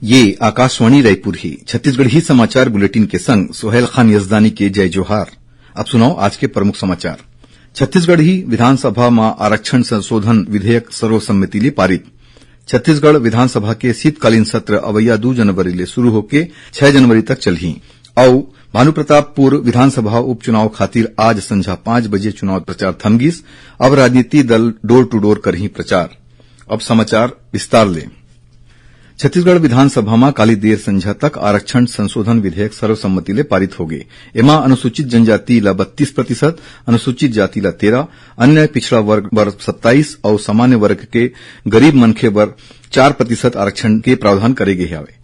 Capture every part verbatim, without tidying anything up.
ये आकाशवाणी रायपुर ही। छत्तीसगढ़ी समाचार बुलेटिन के संग सोहेल खान यजदानी के जय जोहार। अब सुनव आज के प्रमुख समाचार। छत्तीसगढ़ी विधानसभा म आरक्षण संशोधन विधेयक सर्वसम्मति ले पारित। छत्तीसगढ़ विधानसभा के शीतकालीन सत्र अवइया दू जनवरी ले शुरू होके छै जनवरी तक चलही। अउ भानुप्रतापपुर विधानसभा उपचुनाव खातिर आज संझा पाँच बजे चुनाव प्रचार थम गिस। अब राजनीति दल door to door करही प्रचार। अब समाचार विस्तार ले। छत्तीसगढ़ विधानसभा म काली देर संझा तक आरक्षण संशोधन विधेयक सर्वसम्मति ले पारित होगे। एमा अनुसूचित जनजाति ल बत्तीस प्रतिशत, अनुसूचित जाति ल तेरह, अन्य पिछड़ा वर्ग बर सत्ताईस अउ सामान्य वर्ग के गरीब मनखे बर चार प्रतिशत आरक्षण के प्रावधान करे गे हावय।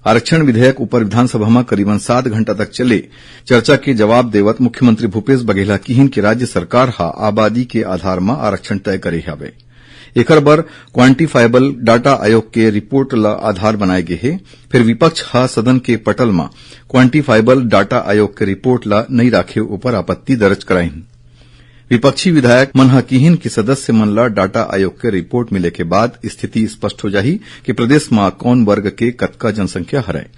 आरक्षण विधेयक ऊपर विधानसभा म करीबन सात घंटा तक चले चर्चा के जवाब देवत मुख्यमंत्री भूपेश बघेल ह किहिन कि राज्य सरकार ह आबादी के आधार म आरक्षण तय करे हवे। एकर बर quantifiable data आयोग के रिपोर्ट ल आधार बनाए गे हे। फेर विपक्ष ह सदन के पटल म quantifiable data आयोग के रिपोर्ट ल नइ राखे ऊपर आपत्ति दर्ज कराइन। विपक्षी विधायक मन ह किहिन कि सदस्य मन ल डाटा आयोग के रिपोर्ट मिले के बाद स्थिति स्पष्ट हो जाही कि प्रदेश म कौन वर्ग के कतका जनसंख्या हरय।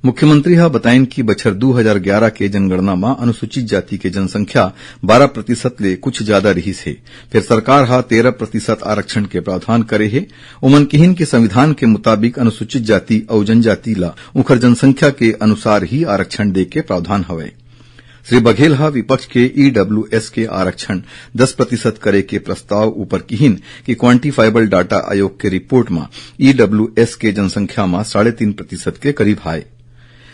मुख्यमंत्री ह बताइन कि बछर दू हजार ग्यारह के जनगणना म अनुसूचित जाति के जनसंख्या बारह प्रतिशत ले कुछ जादा रिहिस हे, फेर सरकार ह तेरह प्रतिशत आरक्षण के प्रावधान करे हे। ओमन किहिन कि संविधान के मुताबिक अनुसूचित जाति अउ जनजाति ल उंखर जनसंख्या के अनुसार ही आरक्षण दे के प्रावधान हवय। श्री बघेल ह विपक्ष के ईडब्ल्यूएस के आरक्षण दस प्रतिशत करे के प्रस्ताव ऊपर किहिन कि quantifiable data आयोग के रिपोर्ट म ईडब्ल्यूएस के जनसंख्या म साढ़े तीन प्रतिशत के करीब आय,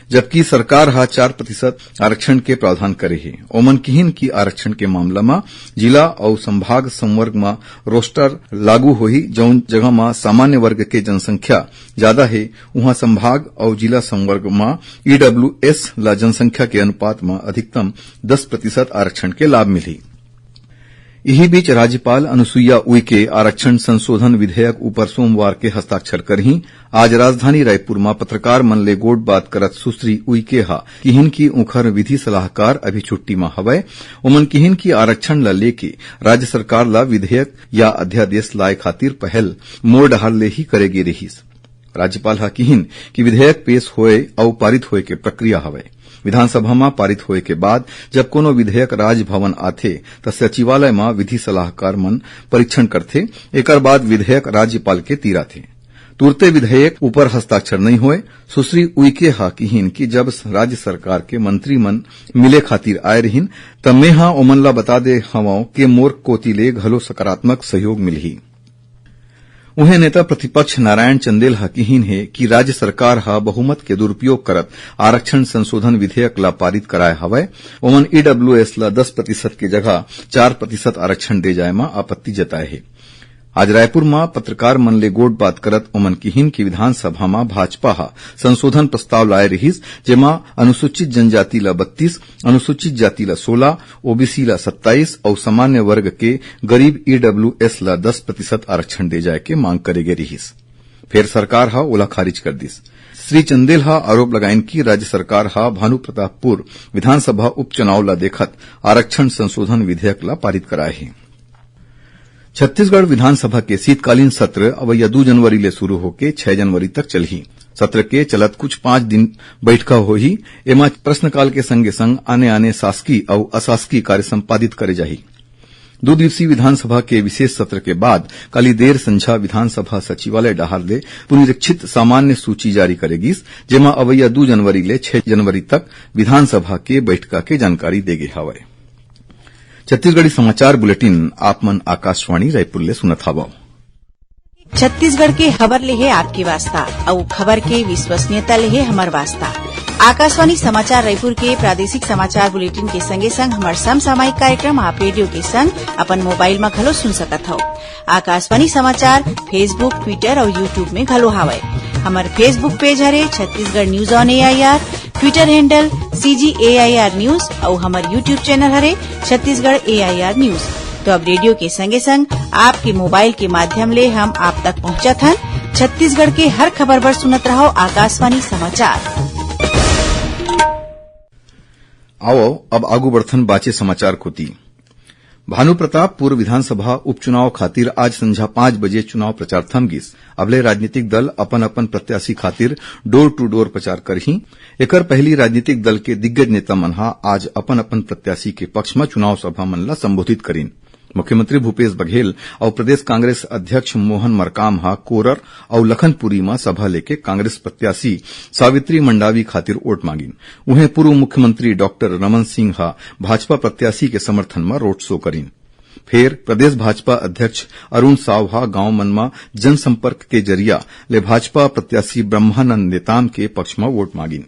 जबकि सरकार ह चार प्रतिशत आरक्षण के प्रावधान करे हे। ओमन किहिन कि आरक्षण के मामला म जिला अउ संभाग संवर्ग म रोस्टर लागू होही, जउन जगह म सामान्य वर्ग के जनसंख्या जादा हे, उहां संभाग अउ जिला संवर्ग म ईडब्ल्यूएस ल जनसंख्या के अनुपात म अधिकतम दस प्रतिशत आरक्षण के लाभ मिलही। इही बीच राज्यपाल अनुसुईया उइके आरक्षण संशोधन विधेयक ऊपर सोमवार के हस्ताक्षर करही। आज राजधानी रायपुर म पत्रकार मन ले गोठबात करत सुश्री उइके ह किहिन कि उंखर विधि सलाहकार अभी छुट्टी म हवय। ओमन किहिन कि आरक्षण ल लेके राज्य सरकार ल विधेयक या अध्यादेश लाए खातिर पहल मोर डहार ले ही करे गे रिहिस। राज्यपाल ह किहिन कि विधेयक पेश होए अउ पारित होए के प्रक्रिया हवय। विधानसभा म पारित होए के बाद जब कोनो विधेयक राजभवन आथे, त सचिवालय म विधि सलाहकार मन परीक्षण करथे। एकर बाद विधेयक राज्यपाल के तीर आथे। तुरते विधेयक ऊपर हस्ताक्षर नइ होए। सुश्री उइके ह किहिन कि जब राज्य सरकार के मंत्री मन मिले खातिर आए रिहिन, त मेंह ओमन ल बता दे हवंव के मोर कोति ले घलो सकारात्मक सहयोग मिलही। उहें, नेता प्रतिपक्ष नारायण चंदेल ह किहिन हे कि राज्य सरकार ह बहुमत के दुरुपयोग करत आरक्षण संशोधन विधेयक ल पारित कराए हवय। ओमन ईडब्ल्यूएस ल दस प्रतिशत के जगह चार प्रतिशत आरक्षण दे जाए म आपत्ति जताए हे। आज रायपुर म पत्रकार मन ले गोठबात करत ओमन किहिन कि विधानसभा म भाजपा ह संशोधन प्रस्ताव लाए रिहिस, जेमा अनुसूचित जनजाति ल बत्तीस, अनुसूचित जाति ल सोला, ओबीसी ल सत्ताईस अउ सामान्य वर्ग के गरीब ईडब्ल्यूएस ल दस प्रतिशत आरक्षण दे जाए के मांग करे गे रिहिस। फेर सरकार ह ओला खारिज कर दिस। श्री चंदेल ह आरोप लगाइन कि राज्य सरकार ह भानुप्रतापपुर विधानसभा उपचुनाव ल देखत आरक्षण संशोधन विधेयक ल पारित कराए हे। छत्तीसगढ़ विधानसभा के शीतकालीन सत्र अवइया दू जनवरी ले शुरू होके छै जनवरी तक चलही। सत्र के चलत कुछ पांच दिन बैठका होही। एमा प्रश्नकाल के संगे-संग आने-आने शासकीय अउ अशासकीय कार्य संपादित करे जाही। दू दिवसीय विधानसभा के विशेष सत्र के बाद काली देर संझा विधानसभा सचिवालय डहार ले पुनरीक्षित सामान्य सूची जारी करे गिस, जेमा अवइया दू जनवरी ले छै जनवरी तक विधानसभा के बैठका के जानकारी दे गे हवय। छत्तीसगढ़ी समाचार बुलेटिन आप मन आकाशवाणी रायपुर ले सुनत हवव। छत्तीसगढ़ के खबर ले हे आपके वास्ता, अउ खबर के विश्वसनीयता ले हे हमर वास्ता। आकाशवाणी समाचार रायपुर के प्रादेशिक समाचार बुलेटिन के संगे संग हमर समसामयिक कार्यक्रम आप रेडियो के संग अपन मोबाइल म घलो सुन सकत हव। आकाशवाणी समाचार Facebook, Twitter अउ YouTube में घलो हावय। हमर Facebook पेज हरे Chhattisgarh news on AIR, Twitter handle CG AIR news अउ हमर YouTube चैनल हरे छत्तीसगढ़ एआईआर न्यूज। तो अब रेडियो के संगे संग आपके मोबाइल के माध्यम ले हम आप तक पहुंचत हन। छत्तीसगढ़ के हर खबर बर सुनत रहव आकाशवाणी समाचार। आवव, अब आगू बढ़थन बाचे समाचार कोति। भानु प्रतापपुर विधानसभा उपचुनाव खातिर आज संझा पाँच बजे चुनाव प्रचार थम गिस। अब ले राजनीतिक दल अपन-अपन प्रत्याशी खातिर door to door प्रचार करही। एकर पहिली राजनीतिक दल के दिग्गज नेता मन ह आज अपन-अपन प्रत्याशी के पक्ष म चुनाव सभा मन ल संबोधित करिन। मुख्यमंत्री भूपेश बघेल अउ प्रदेश कांग्रेस अध्यक्ष मोहन मरकाम ह कोरर अउ लखनपुरी म सभा लेके कांग्रेस प्रत्याशी सावित्री मंडावी खातिर वोट मांगिन। उहें, पूर्व मुख्यमंत्री डॉक्टर रमन सिंह ह भाजपा प्रत्याशी के समर्थन म रोड शो करिन। फेर प्रदेश भाजपा अध्यक्ष अरुण साव ह गांव मन म जनसंपर्क के जरिया ले भाजपा प्रत्याशी ब्रह्मानंद नेताम के पक्ष म वोट मांगिन।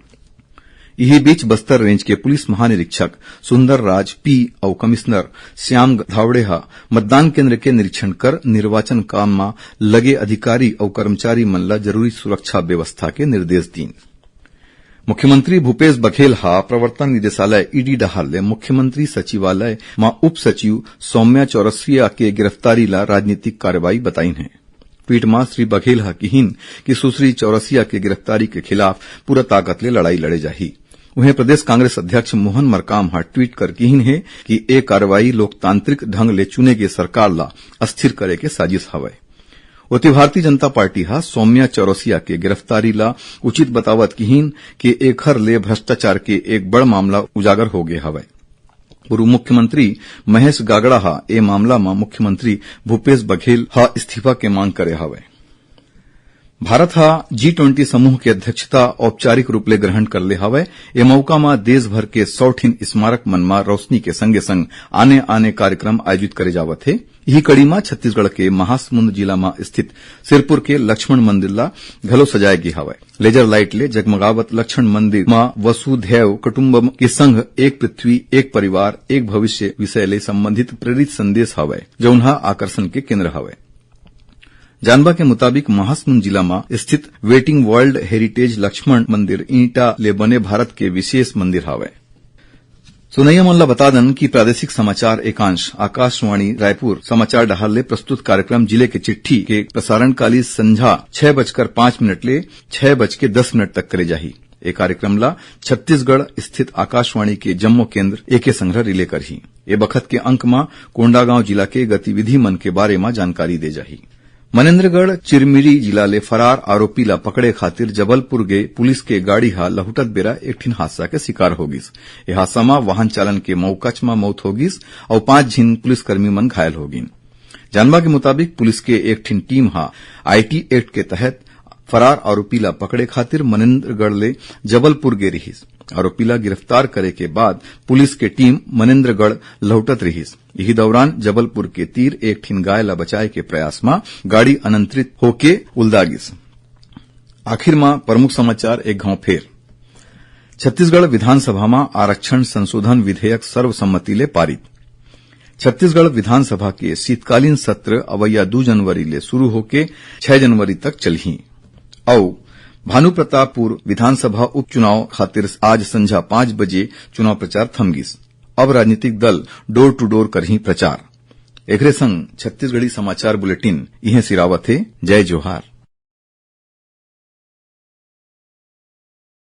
इही बीच, बस्तर रेंज के पुलिस महानिरीक्षक सुंदर राज पी अउ कमिश्नर श्याम धावड़े ह मतदान केंद्र के निरीक्षण कर निर्वाचन काम म लगे अधिकारी अउ कर्मचारी मन ल जरूरी सुरक्षा व्यवस्था के निर्देश दीन। मुख्यमंत्री भूपेश बघेल ह प्रवर्तन निदेशालय, ईडी, डहार ले मुख्यमंत्री सचिवालय म उप सचिव सौम्या चौरसिया के गिरफ्तारी ला राजनीतिक कार्रवाई बताइन हे। ट्वीट म श्री बघेल ह किहिन कि सुश्री चौरसिया के गिरफ्तारी के खिलाफ पूरा ताकत ले लड़ाई लड़े जाही। उहें, प्रदेश कांग्रेस अध्यक्ष मोहन मरकाम ह ट्वीट कर किहिन हे कि ए कार्रवाई लोकतांत्रिक ढंग ले चुने गे सरकार ला अस्थिर करे के साजिश हवय। ओती, भारतीय जनता पार्टी ह सौम्या चौरसिया के गिरफ्तारी ला उचित बतावत किहिन कि एखर ले भ्रष्टाचार के एक बड़ मामला उजागर हो गे हवय। पूर्व मुख्यमंत्री महेश गागड़ा ह ए मामला म मुख्यमंत्री भूपेश बघेल ह इस्तीफा के मांग करे हवय। भारत ह जी ट्वेंटी समूह के अध्यक्षता औपचारिक रूप ले ग्रहण कर ले हवय। ए मौका म देश भर के सौ ठिन स्मारक मन म रोशनी के संगे-संग आने-आने कार्यक्रम आयोजित करे जावत हे। इही कड़ी म छत्तीसगढ़ के महासमुंद जिला म स्थित सिरपुर के लक्ष्मण मंदिर ला घलो सजाए गे हवय। लेजर लाइट ले जगमगावत लक्ष्मण मंदिर म वसुधैव कुटुंबम के संग एक पृथ्वी, एक परिवार, एक भविष्य विषय ले संबंधित प्रेरित संदेश हवय, जउन ह आकर्षण के केंद्र हवय। जानबा के मुताबिक, महासमुंद जिला म स्थित वेटिंग वर्ल्ड हेरिटेज लक्ष्मण मंदिर ईंटा ले बने भारत के विशेष मंदिर हवय। सुनैया मन ल बता दन कि प्रादेशिक समाचार एकांश आकाशवाणी रायपुर समाचार डहार ले प्रस्तुत कार्यक्रम जिले के चिट्ठी के प्रसारण काली संझा छह बजकर पाँच मिनट ले छह बज के दस मिनट तक करे जाही। ए कार्यक्रम ला छत्तीसगढ़ स्थित आकाशवाणी के जम्मो केंद्र एके संघरा रिले करही। ए बखत के अंक म कोंडागांव जिला के गतिविधि मन के बारे म जानकारी दे जाही। मनेंद्रगढ़ चिरमिरी जिला ले फरार आरोपी ला पकड़े खातिर जबलपुर गे पुलिस के गाड़ी हा लहुटत बेरा एक ठिन हादसा के शिकार हो गिस। ए हादसा म वाहन चालन के मौकच म मौत हो गिस अउ पांच झिन पुलिसकर्मी मन घायल हो गिन। जानबा के मुताबिक, पुलिस के एक ठिन टीम हा आईटी एक्ट के तहत फरार आरोपी ला पकड़े खातिर मनेंद्रगढ़ ले जबलपुर गे रिहिस। आरोपी ला गिरफ्तार करे के बाद पुलिस के टीम मनेंद्रगढ़ लहुटत रिहिस। इही दौरान जबलपुर के तीर एक ठिन गाय ला बचाए के प्रयास म गाड़ी अनियंत्रित होके उलदा गिस। आखिर म प्रमुख समाचार एक घांव फेर। छत्तीसगढ़ विधानसभा म आरक्षण संशोधन विधेयक सर्वसम्मति ले पारित। छत्तीसगढ़ विधानसभा के शीतकालीन सत्र अवइया दू जनवरी ले शुरू होके छह जनवरी तक चलही। अउ भानुप्रतापपुर विधानसभा उपचुनाव खातिर आज संझा पाँच बजे चुनाव प्रचार थम गिस। अब राजनीतिक दल door to door करही प्रचार। एकरे संग छत्तीसगढ़ी समाचार बुलेटिन इहें सिरावत हे। जय जोहार।